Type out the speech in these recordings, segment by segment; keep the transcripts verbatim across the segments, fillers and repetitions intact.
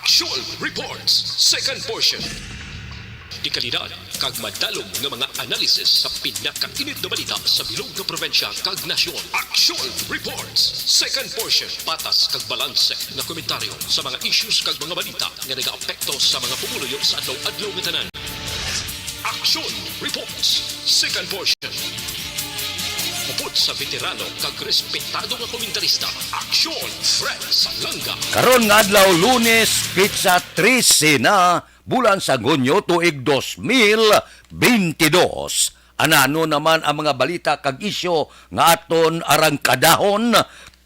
Aksyon Reports, second portion. Dekalidad kag madalom nga mga analisis sa pinakainit nga balita sa bilog nga probinsya kag nasyon. Aksyon Reports, second portion. Patas kag balanse nga komentaryo sa mga issues kag mga balita nga nagaapekto sa mga pumuluyo sa adlaw-adlaw nga tanan. Aksyon Reports, second portion. Upod sa veterano kag respetado nga komentarista, Aksyon Fred Salanga. Karon nga adlaw, Lunes, petsa trese na, bulan sang Hunyo, tuig dos mil bentidós. Anano naman ang mga balita kag isyu nga aton arangkadahon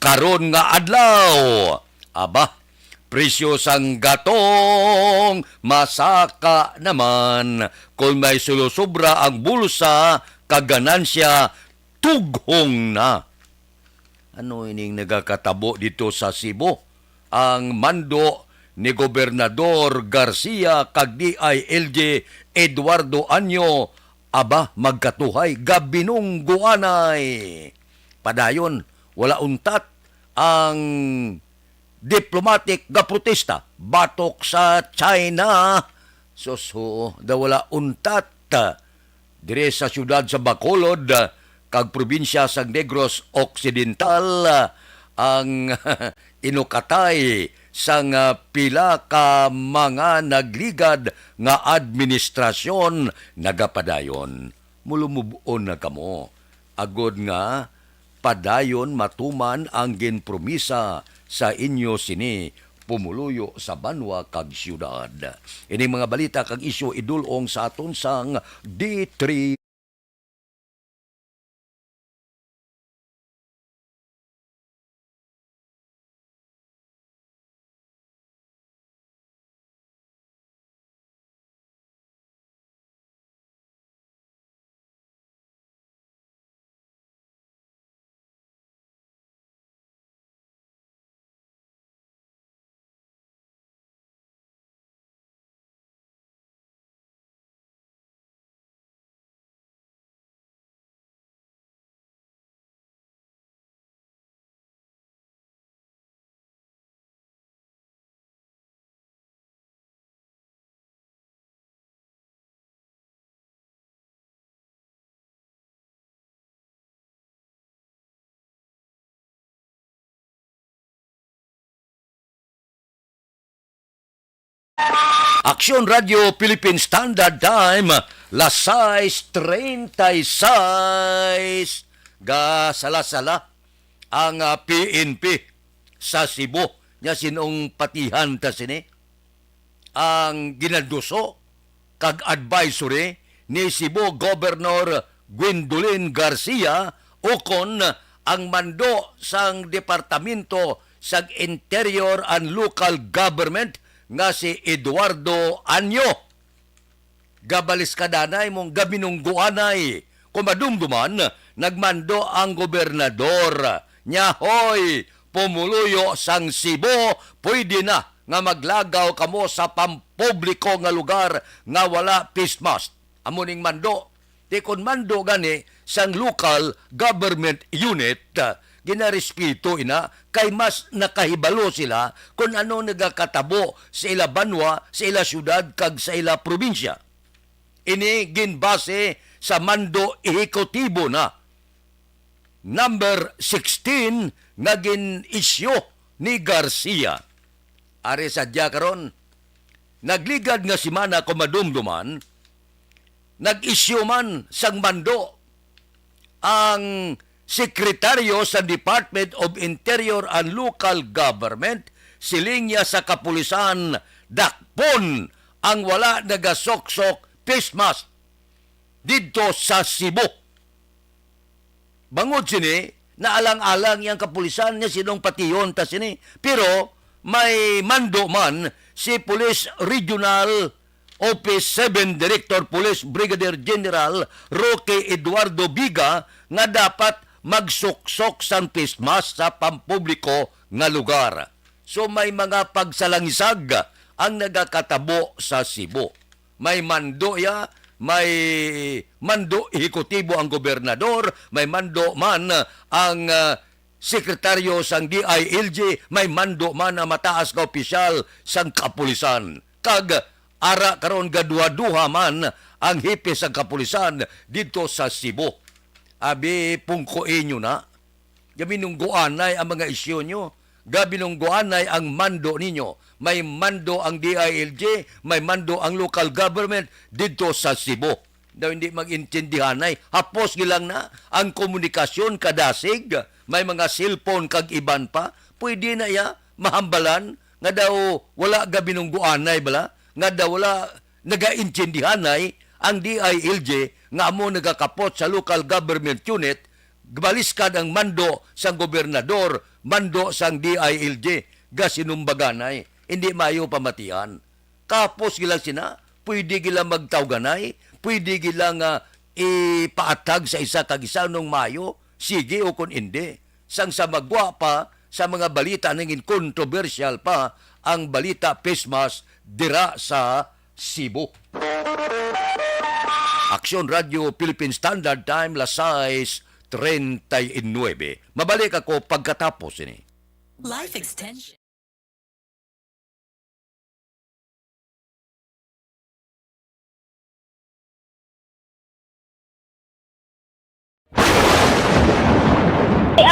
karon nga adlaw? Aba, presyo sang gatong, masaka naman. Kon may sulosobra ang bulsa kag ganansya, tughong na. Ano ining nagakatabo dito sa Cebu? Ang mando ni Gobernador Garcia kag D I L G Eduardo Anyo, aba, magkatuhay, gabinungguanay. Padayon, wala untat ang diplomatic nga protesta batok sa China. Sus, huo, daw wala untat diri sa siyudad sa Bacolod, ah, kag probinsya sang Negros Occidental, ah, ang inukatay sang, ah, pila ka mga nagligad nga administrasyon nagapadayon. Mulumub-on na kamo, agod nga padayon matuman ang ginpromisa sa inyo sini pumuluyo sa banwa kag siyudad. Ining mga balita kag isyu idul-ong sa aton sang D three. Aksyon Radio Philippine Standard Time, las sais treinta y seis. Gasala-sala ang, ah, P N P sa Cebu. Nya, sinong patihan ta sini? Ang ginaduso kag advisory ni Cebu Governor Gwendolyn Garcia ukon ang mando sang Departamento sang Interior and Local Government nga si Eduardo Anyo. Gabaliskadanay mong gabinungguanay. Kung madumduman, nagmando ang gobernador. Nya, hoy, pumuluyo sang Cebu, pwede na nga maglagaw kamo sa pampubliko nga lugar nga wala face mask. Amo ning mando. Ti kon mando gani sang local government unit, ah, ginarespeto ina kay mas nakahibalo sila kon ano nagakatabo sa ila banwa, sa ila syudad, kag sa ila probinsya. Ini ginbase sa mando ehekutibo na number sixteen nga gin-isyu ni Garcia. Ari sadya karon, nagligad nga semana, kung madumduman, nag-isyu man sang mando ang sekretaryo sa Department of Interior and Local Government, siling niya sa kapulisan, dakpon ang wala nagasuksok face mask didto sa Cebu. Bangod sini, naalang-alang yang kapulisan nga sinong patihon ta sini. Pero may mando man si Police Regional Office seven Director Police Brigadier General Roque Eduardo Viga nga dapat magsuksok sang face mask sa pampubliko nga lugar. So, may mga pagsalangisag ang nagakatabo sa Cebu. May mando ya, may mando ehekutibo ang gobernador, may mando man ang, ah, sekretaryo sang D I L G, may mando man ang mataas nga opisyal sang kapulisan. Kag ara karon gaduha-duha man ang hepe sang kapulisan didto sa Cebu. Abi, pungko inyo na. Gabinungguanay ang mga isyu nyo. Gabinungguanay ang mando ninyo. May mando ang D I L G, may mando ang local government didto sa Cebu. Daw hindi mag-intindihanay. Hapos gilang na ang komunikasyon kadasig. May mga cellphone kag iban pa. Pwede na iya mahambalan nga daw wala gabinungguanay bala, nga daw wala nagaintindihanay ang D I L G nga amo nagakapot sa local government unit, baliskad ang mando sang gobernador, mando sang D I L G, gasinumbaganay. Hindi maayo pamatian. Kapos gila sina, pwede gila magtawganay, pwede gila nga ipaatag sa isa kag isa nung maayo, sige o kon indi. Sang sa magwa pa sa mga balita nangin kontrobersyal pa ang balita pismas dira sa Cebu. Aksyon Radio Philippine Standard Time, las sais treinta y nueve. Mabalik ako pagkatapos ini. Life extension.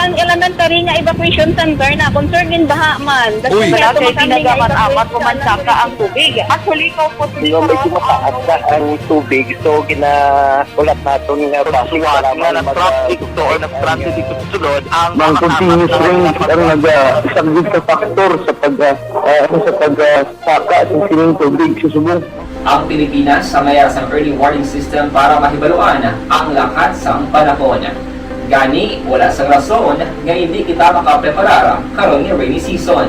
Ang elementary nga evacuation center na concerned in baha man. Uy. Wala kay pinagamat-amat o mansaka ang tubig. Actually, ikaw po, Di ba, medyo mataas na ang tubig, so ginahulat naton nga basi nga para nag-traffic to or nag-traffic dito sa sulod ang mga continuous rain ang nagasaglit sa factor sa pag, ah, ah, sa pag, ah, saka sa sining tubig sa subong. Ang Pilipinas ang mayar sang early warning system para mahibaluan ang lakat sang panahon. Gani, wala sang rason nga hindi kita makapreparar karon nga rainy season.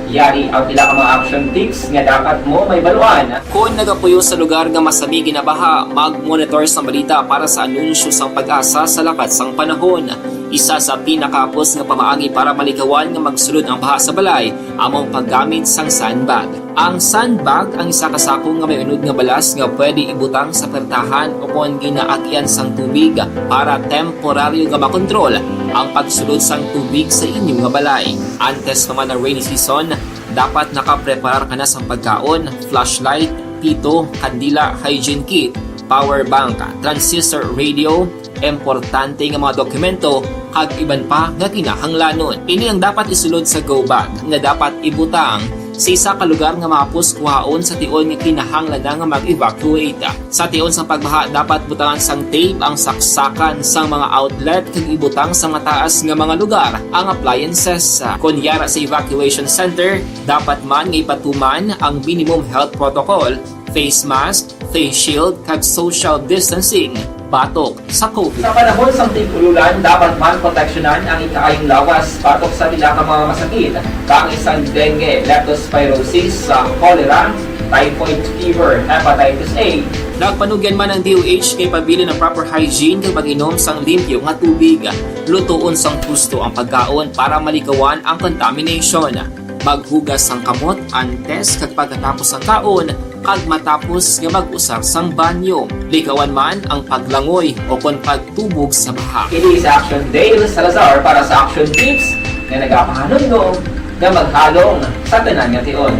Yari ang pila ka mga action tips nga dapat mo mahibaluan. Kon nagapuyo sa lugar nga masami ginabaha, mag-monitor sang balita para sa anunsyo sang PAGASA sa lakat sang panahon. Isa sa pinakahapos nga pamaagi para malikawan nga magsulod ang baha sa balay amo ang paggamit sang sandbag. Ang sandbag ang isa ka sako nga may unod nga balas nga pwede ibutang sa pertahan o kon ginaagian sang tubig para temporaryo nga makontrol ang pagsulod sang tubig sa inyo nga balay. Antes pa man ang rainy season, dapat nakapreparar ka na sang pagkaon, flashlight, pito, kandila, hygiene kit, power bank, transistor radio, importante nga mga dokumento, kag iban pa nga kinahanglanon. Ini ang dapat isulod sa go bag nga dapat ibutang sa isa ka lugar nga mahapos kuhaon sa tion nga kinahanglan na nga mag-evacuate. Sa tion sang pagbaha, dapat butangan sang tape ang saksakan sang mga outlet kag ibutang sa mataas nga mga lugar ang appliances. Kon yara sa evacuation center, dapat man nga ipatuman ang minimum health protocol, face mask, face shield, kag social distancing batok sa COVID. Sa panahon sang tig-ululan, dapat man proteksyonan ang ikaayong lawas batok sa pila ka mga masakit, kaangay sang dengue, leptospirosis, sa cholera, typhoid fever, hepatitis A. Nagpanugyan man ang D O H nga ipabilin ang proper hygiene kag pag-inom sang limpyo nga tubig. Lutoon sang husto ang pagkaon para malikawan ang contamination. Maghugas sang kamot antes kag pagkatapos sang kaon, kag matapos nga mag-usar sang banyo. Likawan man ang paglangoy o kon pagtubog sa baha. Ini si Action Dale Salazar para sa Action Tips nga nagapahanumdom nga maghalong sa tanan nga tion.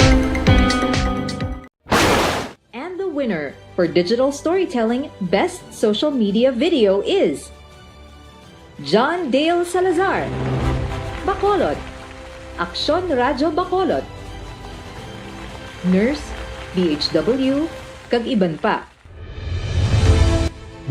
And the winner for digital storytelling best social media video is John Dale Salazar, Bacolod, Aksyon Radyo Bacolod, nurse, D H W, kag iban pa.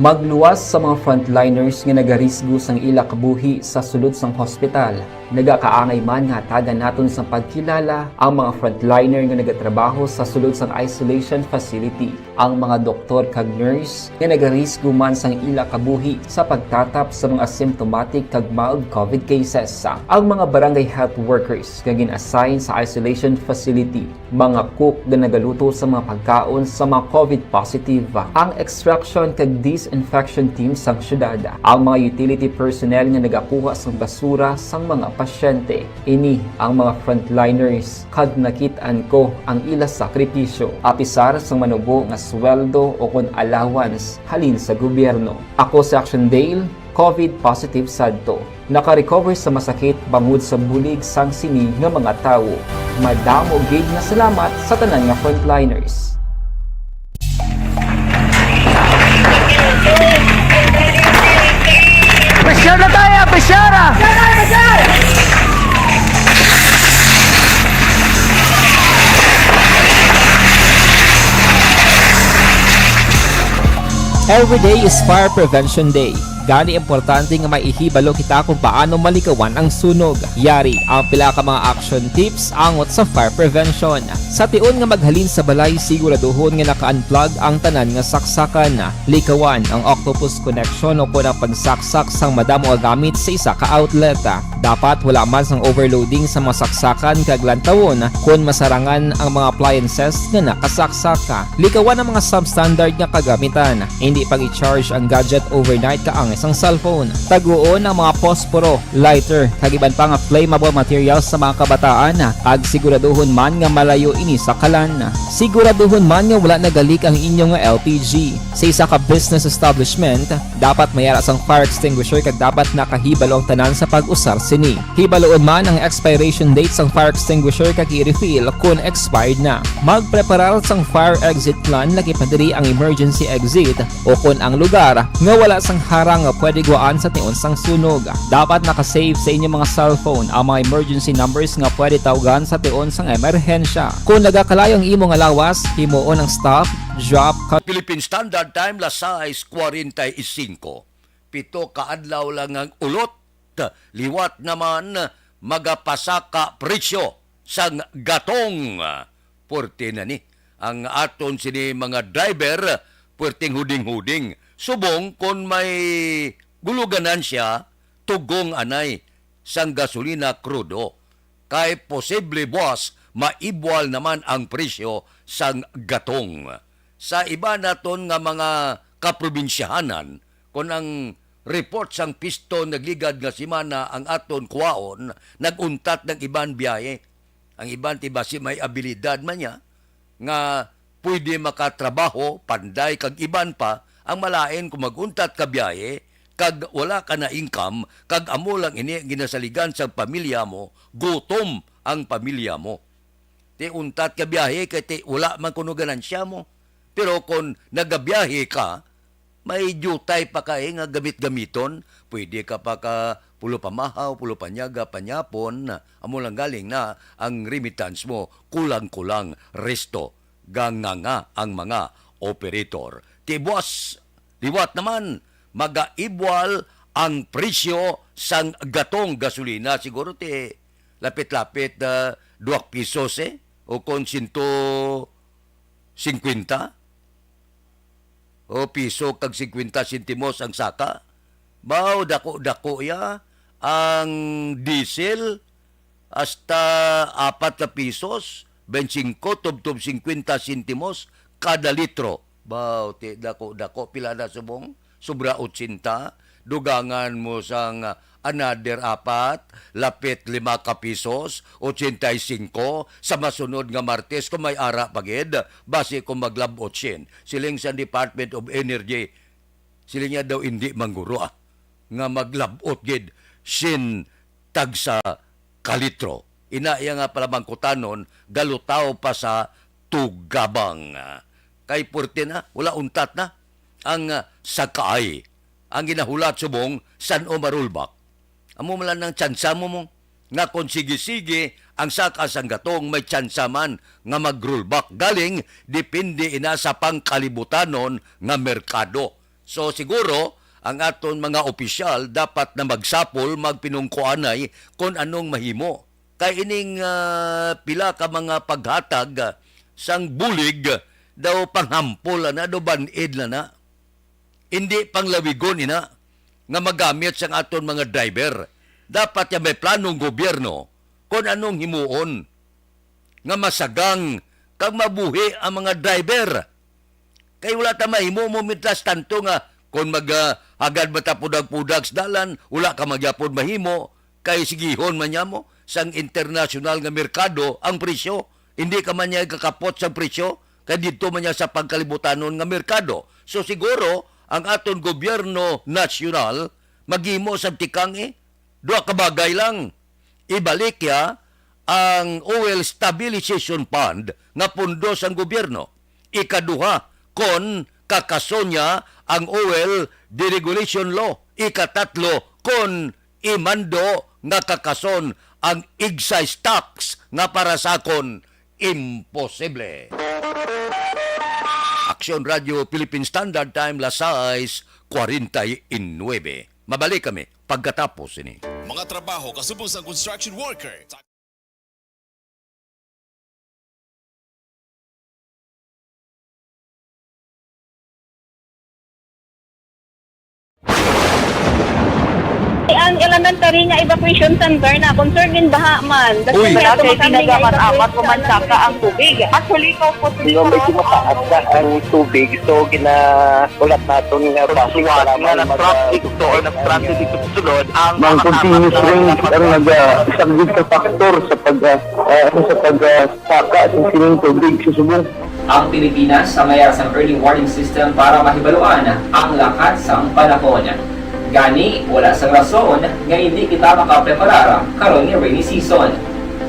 Magluwas sa mga frontliners nga nagarisgo sang ila kabuhi sa sulod sang hospital. Nagakaangay man nga hatagan naton sang pagkilala ang mga frontliner nga nagatrabaho sa sulod sang isolation facility, ang mga doktor kag nurse nga nagarisgo man sang ila kabuhi sa pagtatap sa mga asymptomatic kag mild COVID cases, ang mga barangay health workers nga gin-assign sa isolation facility, mga cook nga nagaluto sa mga pagkaon sa mga COVID positive, ang extraction kag disinfection team sang syudad, ang mga utility personnel nga nagakuha sang basura sang mga pasyente. Ini ang mga frontliners, kag nakit-an ko ang ila sakripisyo, apisar sang manubo nga sweldo o kon allowance halin sa gobyerno. Ako si Action Dale, COVID positive sadto. Naka-recover sa masakit bangod sa bulig sang sini nga mga tawo. Madamo gid nga salamat sa tanan nga frontliners. Pressure na tayo, pressure! Every day is Fire Prevention Day. Gani, importante nga may ihibalo kita kung paano malikawan ang sunog. Yari ang pila ka mga action tips angot sa fire prevention. Sa tion nga maghalin sa balay, siguraduhon nga naka-unplug ang tanan nga saksakan. Likawan ang octopus connection o kon ang pagsaksak sang madamo nga gamit sa isa ka outlet. Dapat wala man sang overloading sa mga saksakan kag lantawon kon masarangan ang mga appliances nga nakasaksak. Likawan ang mga substandard nga kagamitan. Hindi pag-i-charge ang gadget overnight kaangay sang cellphone. Taguon ang mga posporo, lighter, kag iban pa nga flammable materials sa mga kabataan, kag siguraduhon man nga malayo ini sa kalan. Siguraduhon man nga wala nagalik ang inyo nga L P G. Sa isa ka business establishment, dapat may ara sang fire extinguisher kag dapat nakahibalo ang tanan sa pag-usar sini. Hibaloon man ang expiration date sang fire extinguisher kag i-refill kon expired na. Magpreparar sang fire exit plan, lakip na diri ang emergency exit o kon ang lugar nga wala sang harang nga pwede guwaan sa tion sang sunog. Dapat naka-save sa inyo mga cellphone ang mga emergency numbers nga pwede tawgan sa tion sang emerhensya. Kon nagakalayo ang imo nga lawas, himuon ang stop, drop, Philippine Standard Time, las sais cuarenta y cinco. Pito ka adlaw lang ang ulot, liwat naman magapasaka presyo sang gatong. Puwerte na ni ang aton sini mga driver, puwerteng huding-huding. Subong kon may gulo ganansya, tugong anay sang gasolina krudo. Kay posible buwas maibwal naman ang presyo sang gatong. Sa iba naton nga mga kaprobinsyahanan, kon ang report sang PHISTO nagligad nga semana ang aton kuwaon, nag-untat ng iban biyahe. Ang iban ti basi may abilidad man niya nga pwede makatrabaho, panday kag iban pa, ang malain kung mag-untat ka biyahe kag wala ka na income, kag amo lang ini ang ginasaligan sa pamilya mo, gutom ang pamilya mo. Ti untat ka biyahe kay ti wala man kuno ganansya mo. Pero kon nagabiyahe ka, may diutay pa ka, eh, nga gamit-gamiton. Pwede ka pa ka pulo pamahaw, pulo panyaga, panyapon. Amo lang galing na ang remittance mo, kulang-kulang resto. Ganganga ang mga operator. Ti buwas, liwat naman, magaibwal ang presyo sang gatong gasolina. Siguro ti lapit-lapit, ah, duwak pisos, eh, o kon sento singkwenta o piso kag singkwenta sentimos ang saka. Baw, dako-dako ya. Ang diesel, hasta apat ka pisos, bente singko tubtob singkwenta sentimos kada litro. Baw, ti dako-dako, pila na subong? Sobra otsenta. Dugangan mo sang, ah, another apat, lapit lima ka pisos, otsenta y singko, sa masunod nga Martes, kung may ara pa gid, basi kung maglab-ot sin. Siling sa Department of Energy, siling niya daw, "Indi man guro, ah, nga maglab-ot gid sin tagsa ka litro." Ina iya nga palamangkutanon, galutaw pa sa tugabang. Kay puwerte na, wala untat na ang, ah, sakaay. Ang ginahulat subong, san-o ma-rollback. Amo man lang ang tsansa mo, mo nga kon sige-sige ang saka sang gatong, may tsansa man nga mag-rollback. Galing, depende ina sa pangkalibutanon nga merkado. So, siguro, ang aton mga opisyal dapat na magsapol, magpinungkuanay kon anong mahimo. Kay ining, ah, pila ka mga paghatag, ah, sang bulig, daw panghampol na, daw ban-id na na. Indi panglawigon ina nga magamit sang aton mga driver. Dapat ya may planong gobyerno kon anong himuon nga masagang kag mabuhi ang mga driver. Kay wala ta mahimo mo, mientras tanto, nga kon mag, ah, hagad man ta pudag-pudag sa dalan, wala ka magyapon mahimo, kay sigihon man niya mo sang internasyonal nga merkado ang presyo. Hindi ka man niya kakapot sa presyo, kay didto man niya sa pangkalibutanon nga merkado. So, siguro, ang aton gobyerno nasyonal, Maghimo sab tikang, eh. Duha ka bagay lang. Ibalik ya ang Oil Stabilization Fund nga pondo sang gobyerno. Ikaduha, kon kakason niya ang Oil Deregulation Law. Ikatatlo, kon imando nga kakason ang excise tax nga para sa akon imposible. Aksyon Radio Philippine Standard Time, las sais cuarenta y nueve. Mabalik kami pagkatapos ini. Mga trabaho kasubong sa construction worker. Ang elementary nga evacuation center na concerned in baha man. Uy. Wala kay ginagamat-amat ko man saka ang tubig. Actually, ko po Hindi mo medyo mataas na ang tubig, so gina-, ulat naton nga traffic, kailangan mag-, traffic to or nag-traffic dito sa sulod ang Ang continuous rain ang naga-, isang big factor sa pag-, ah, ah, sa pag-, ah, saka sa sining tubig sa subong. Ang Pilipinas sa mayara sang early warning system para mahibaluan ang lakat sang panahon. Gani, wala sang rason nga indi kita makapreparar karon nga rainy season.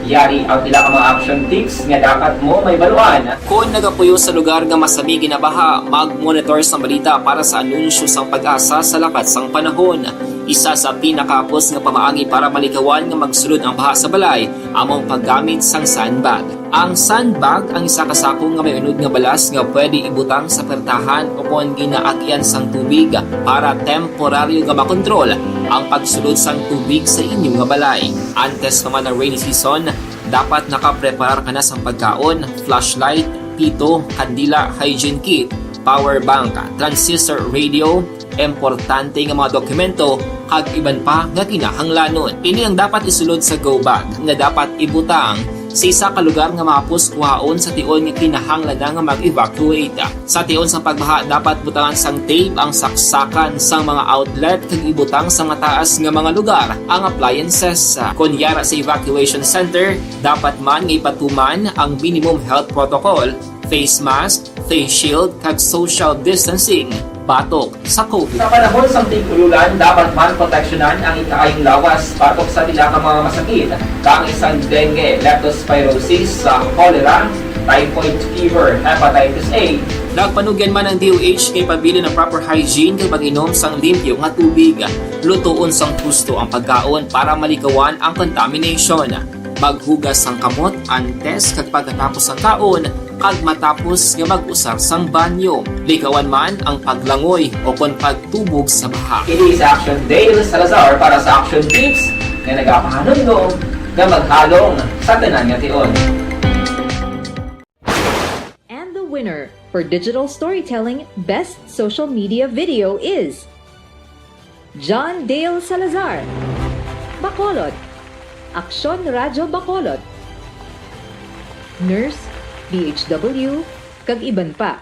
Yari ang pila ka mga action tips nga dapat mo mahibaluan. Kon nagapuyo sa lugar nga masami ginabaha, mag-monitor sang balita para sa anunsyo sang PAGASA sa lakat sang panahon. Isa sa pinakahapos nga pamaagi para malikawan nga magsulod ang baha sa balay amo ang paggamit sang sandbag. Ang sandbag ang isa ka sako nga may unod nga balas nga pwede ibutang sa pertahan o kon ginaagian sang tubig para temporaryo nga makontrol ang pagsulod sang tubig sa inyo nga balay. Antes pa man ang rainy season, dapat nakapreparar ka na sang pagkaon, flashlight, pito, kandila, hygiene kit, power bank, transistor radio, importante nga mga dokumento, kag iban pa nga kinahanglanon. Ini ang dapat isulod sa go bag nga dapat ibutang sa isa ka lugar nga mahapos kuhaon sa tion nga kinahanglan na nga mag-evacuate. Sa tion sang pagbaha, dapat butangan sang tape ang saksakan sang mga outlet kag ibutang sa mataas nga mga lugar ang appliances. Kon yara sa evacuation center, dapat man nga ipatuman ang minimum health protocol, face mask, face shield, kag social distancing batok sa COVID. Sa panahon sang tig-ululan, dapat man proteksyonan ang ikaayong lawas batok sa pila ka mga masakit, kaangay sang dengue, leptospirosis, sa cholera, typhoid fever, hepatitis A. Nagpanugyan man ang D O H nga ipabilin ang proper hygiene kag pag-inom sang limpyo nga tubig. Lutoon sang husto ang pagkaon para malikawan ang contamination. Maghugas sang kamot antes kag pagkatapos sang kaon, kag matapos nga mag-usar sang banyo. Likawan man ang paglangoy o kon pagtubog sa baha. Kini sa Action Dale Salazar para sa Action Tips nga nagapahanumdom nga maghalong sa tanan nga tion. And the winner for digital storytelling best social media video is John Dale Salazar, Bacolod, Aksyon Radyo Bacolod, Nurse, D H W, kag iban pa.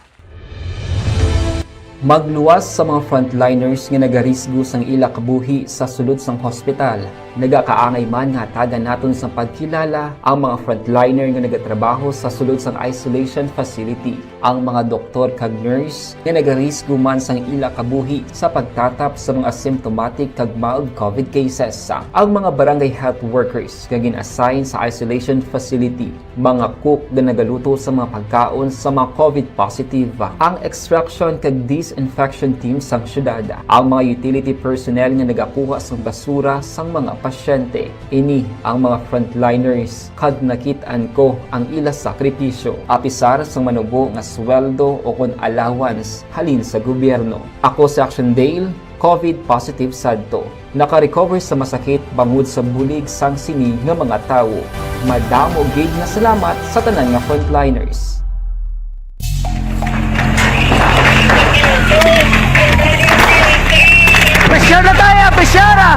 Magluwas sa mga frontliners nga nagarisgo sang ila kabuhi sa sulod sang hospital. Nagakaangay man nga hatagan naton sang pagkilala ang mga frontliner nga nagatrabaho sa sulod sang isolation facility. Ang mga doktor kag nurse nga nagarisgo man sang ila kabuhi sa pagtatap sa mga symptomatic kag mild COVID cases. Ang mga barangay health workers nga gin-assign sa isolation facility, mga cook nga nagaluto sa mga pagkaon sa mga COVID positive, ang extraction kag disinfection team sang syudad, ang mga utility personnel nga nagakuha sang basura sang mga pasyente. Ini ang mga frontliners, kag nakit-an ko ang ila sakripisyo, apisar sang manubo nga sweldo o kon allowance halin sa gobyerno. Ako si Action Dale, COVID positive sadto. Naka-recover sa masakit bangod sa bulig sang sini nga mga tawo. Madamo gid nga salamat sa tanan nga frontliners. Pressure na tayo! Pressure na!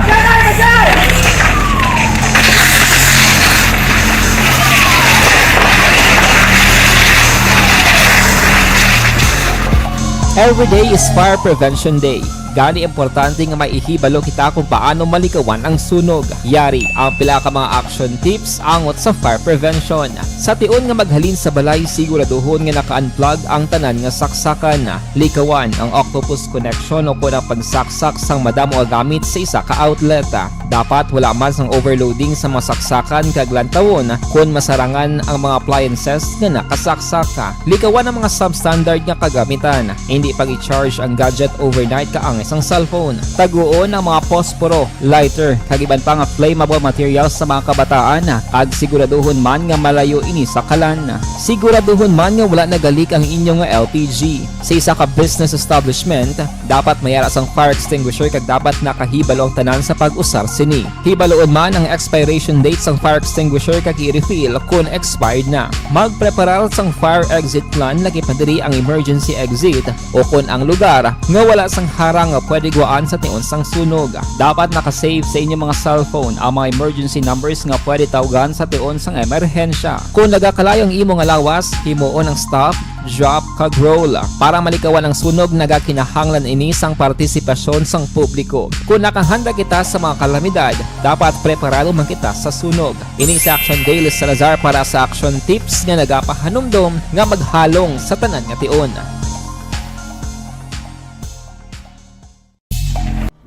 Every day is Fire Prevention Day. Gani, importante nga maihibalo kita kung paano malikawan ang sunog. Yari ang pila ka mga action tips angot sa fire prevention. Sa tion nga maghalin sa balay, siguraduhon nga naka-unplug ang tanan nga saksakan. Likawan ang octopus connection o kon ang pagsaksak sang madamo nga gamit sa isa ka outlet. Dapat wala man sang overloading sa mga saksakan kag lantawon kon masarangan ang mga appliances nga nakasaksak. Likawan ang mga substandard nga kagamitan. Hindi pag-i-charge ang gadget overnight kaangay sang cellphone. Taguon ang mga posporo, lighter, kag iban pa nga flammable materials sa mga kabataan, kag siguraduhon man nga malayo ini sa kalan. Siguraduhon man nga wala nagalik ang inyo nga L P G. Sa isa ka business establishment, dapat may ara sang fire extinguisher kag dapat nakahibalo ang tanan sa pag-usar sini. Hibaloon man ang expiration date sang fire extinguisher kag i-refill kon expired na. Magpreparar sang fire exit plan, lakip na diri ang emergency exit o kon ang lugar nga wala sang harang nga pwede guwaan sa tion sang sunog. Dapat naka-save sa inyo mga cellphone ang mga emergency numbers nga pwede tawgan sa tion sang emerhensya. Kon nagakalayo ang imo nga lawas, himuon ang stop, drop, kag roll. Para malikawan ang sunog, nagakinahanglan ini sang partisipasyon sang publiko. Kon nakahanda kita sa mga kalamidad, dapat preparado man kita sa sunog. Ini si Action Daily Salazar para sa Action Tips nga nagapahanumdom nga maghalong sa tanan nga tion.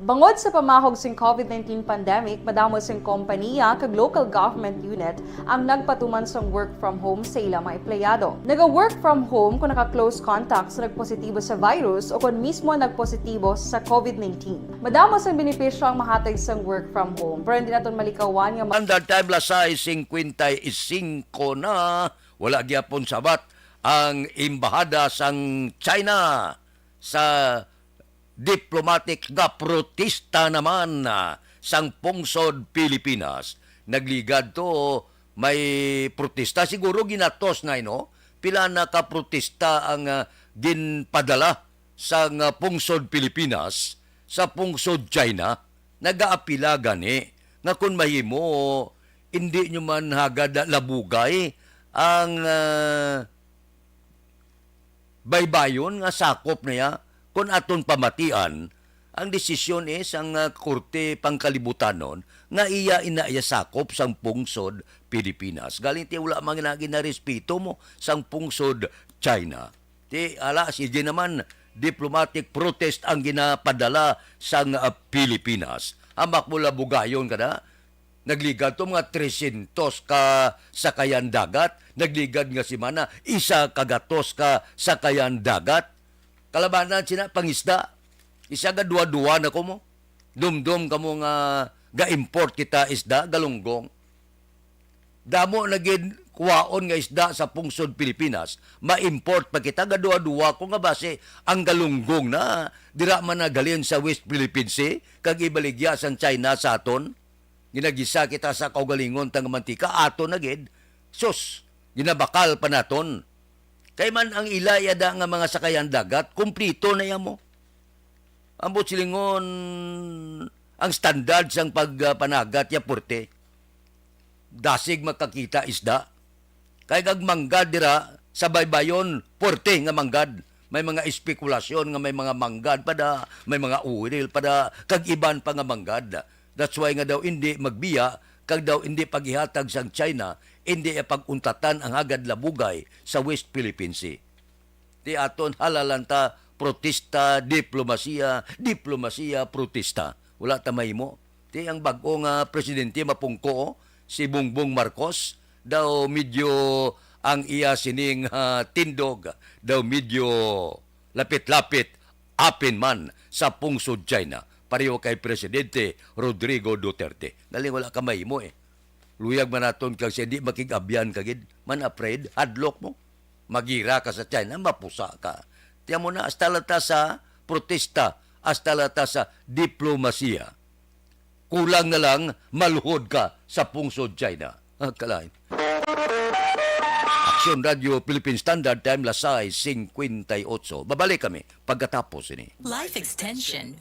Bangod sa pamahog sing covid nineteen pandemic, madamo sing kompaniya kag local government unit ang nagpatuman sang work from home sa ila mga empleyado. Naga-work from home kon naka-close contact sa nagpositibo sa virus o kon mismo nagpositibo sa covid nineteen. Madamo sang benepisyo ang mahatag sang work from home, pero hindi naton malikawan nga ma- Standard Time, las sais singkwenta y singko na, wala gyapon sabat ang embahada sang China sa diplomatic nga protesta naman, ah, sang pungsod Pilipinas. Nagligad to, may protesta. Siguro ginatos na, no? Pila na ka protesta ang, ah, ginpadala sang, ah, pungsod Pilipinas sa pungsod China. Nagaapila gani nga kung mahimo, hindi nyo man hagad labugay ang, ah, baybayon nga sakop niya, kon aton pamatian, ang desisyon is ang, ah, Korte Pangkalibutanon nga iya ina iya sakop sang pungsod Pilipinas. Galing ti wala man na ginarespeto mo sang pungsod China. Ti, ala, sige naman, diplomatic protest ang ginapadala sang, ah, Pilipinas. Ambak mo labugayon ka na, nagligad to mga tresyentos ka sakayan dagat. Nagligad nga semana, isa ka gatos ka sakayan dagat. Kalabanan sina pangisda. Isa ka duwa-duwa na ko mo. Dumdum ka mo nga ga-import kita isda, galunggong. Damo na gid kuwaon nga isda sa pungsod Pilipinas, ma-import pa kita. Gaduwa-duwa ko nga basi ang galunggong na dira man naghalin sa West Philippine Sea kag ibaligya sang China sa aton. Ginagisa kita sa kaugalingon ta nga mantika, aton na gid. Sus, ginabakal pa naton. Kay man ang ila yada nga mga sakayan dagat, kumplito na ya mo. Ambot silingon, ang standard sang pagpanagat ya puwerte. Dasig makakita isda. Kay kag manggad dira sa baybayon, puwerte nga manggad. May mga espekulasyon nga may mga manggad pa da, may mga uwiril pa da, kag iban pa nga manggad. That's why nga daw indi magbiya, kag daw indi paghihatag sang China, indi pag-untatan ang hagad labugay sa West Philippine Sea. Ti aton halalan ta, protesta, diplomasiya, diplomasiya, protesta. Wala ta mahimo. Ti ang bag-o nga presidente mapungko, oh, si Bongbong Marcos, daw medyo ang iya sining, ah, tindog, daw medyo lapit-lapit, apin man sa pungsod China, pareho kay Presidente Rodrigo Duterte. Galing wala ka mahimo, eh. Luyag man naton kag siya di makig-abyan ka gid. Man afraid, hadlok mo. Magira ka sa China, mapusa ka. Tiyan mo na, hasta lang ta sa protesta, hasta lang ta sa diplomasiya. Kulang na lang, maluhod ka sa pungsod China. Ah, kalain. Aksyon Radio Philippine Standard Time, las sais singkwenta y otso. Babalik kami pagkatapos ini. Life extension.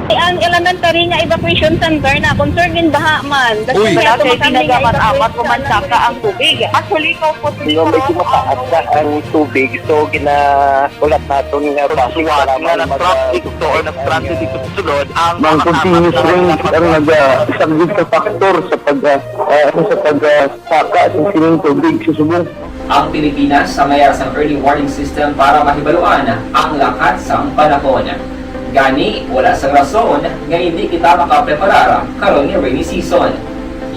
Ang elementary nga evacuation center na concern din baha man. Uy. Wala kay ginagamit-amat o mansaka ang tubig. Actually, ikaw po, medyo mataas na ang tubig, so ginahulat naton nga basi nga nag-traffic to or nag-transit dito sa sulod ang mga continuous rain ang nag-, ah, isang big factor sa pag, ah, ah, sa pag, ah, saka sa sining tubig sa subong. Ang Pilipinas sa mayara sang early warning system para mahibaluan ang lakat sang panahon. Gani, wala sang rason nga hindi kita makapreparar karon nga rainy season.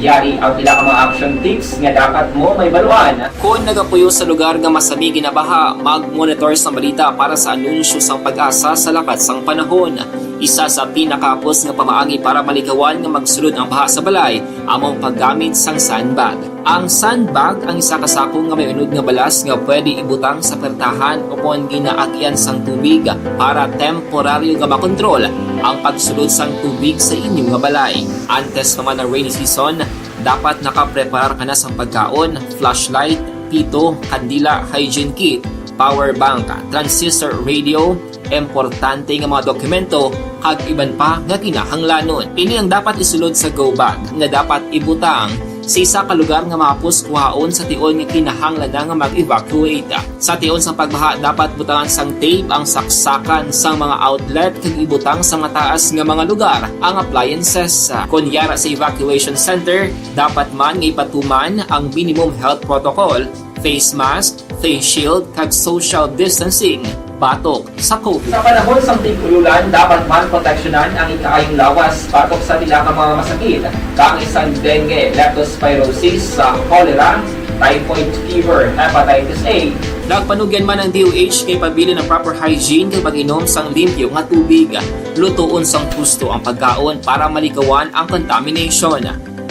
Yari ang pila ka mga action tips nga dapat mo mahibaluan. Kon nagapuyo sa lugar nga masami ginabaha, mag-monitor sang balita para sa anunsyo sang PAGASA sa lakat sang panahon. Isa sa pinakahapos nga pamaagi para malikawan nga magsulod ang baha sa balay amo ang paggamit sang sandbag. Ang sandbag ang isa ka sako nga may unod nga balas nga pwede ibutang sa pertahan o kon ginaagyan sang tubig para temporaryo nga makontrol ang pagsulod sang tubig sa inyo nga balay. Antes pa man ang rainy season, dapat nakapreparar ka na sang pagkaon, flashlight, pito, kandila, hygiene kit, power bank, transistor radio, importante nga mga dokumento, kag iban pa nga kinahanglanon. Ini ang dapat isulod sa go bag nga dapat ibutang sa isa ka lugar nga mahapos kuhaon sa tion nga kinahanglan na nga mag-evacuate. Sa tion sang pagbaha, dapat butangan sang tape ang saksakan sang mga outlet kag ibutang sa mataas nga mga lugar ang appliances. Kon yara sa evacuation center, dapat man nga ipatuman ang minimum health protocol, face mask, face shield, kag social distancing batok sa COVID. Sa panahon sang tig-ululan, dapat man proteksyonan ang ikaayong lawas batok sa pila ka mga masakit, kaangay sang dengue, leptospirosis, sa cholera, typhoid fever, hepatitis A. Nagpanugyan man ang D O H nga ipabilin ang proper hygiene kag pag-inom sang limpyo nga tubig, lutoon sang husto ang pagkaon para malikawan ang contamination.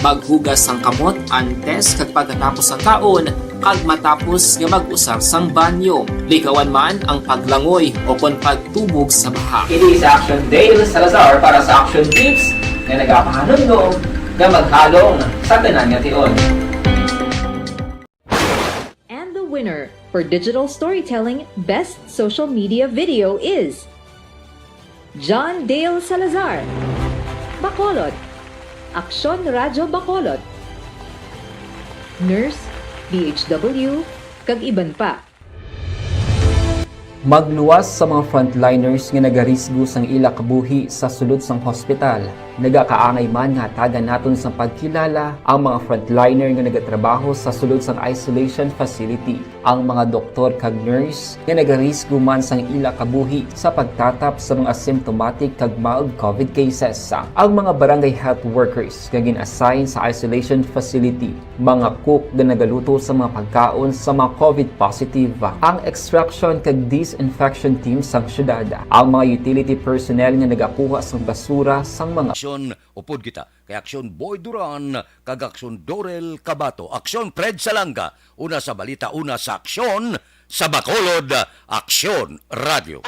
Maghugas sang kamot antes kag pagkatapos sang kaon kag matapos nga mag-usar sang banyo. Likawan man ang paglangoy o kon pagtubog sa baha. Ini si Action Dale Salazar para sa Action Tips nga nagapahanumdom nga maghalong sa tanan nga tion. And the winner for digital storytelling best social media video is John Dale Salazar, Bacolod, Aksyon Radyo Bacolod, Nurse, D H W, kag iban pa. Magluwas sa mga frontliners nga nagarisgo sang ila kabuhi sa sulod sang hospital. Nagakaangay man nga hatagan naton sang pagkilala ang mga frontliner nga nagatrabaho sa sulod sang isolation facility, ang mga doktor kag nurse nga nagarisgo man sang ila kabuhi sa pagtatap sa mga asymptomatic kag mild COVID cases, ang mga barangay health workers nga gin-assign sa isolation facility, mga cook nga nagaluto sa mga pagkaon sa mga COVID positive, ang extraction kag disinfection team sang syudad, ang mga utility personnel nga nagakuha sang basura sang mga Aksyon, upod kita kay Aksyon Boy Duran kag Aksyon Dorel Cabato, Aksyon Fred Salanga, una sa balita, una sa aksyon, sa Bacolod, Aksyon Radio.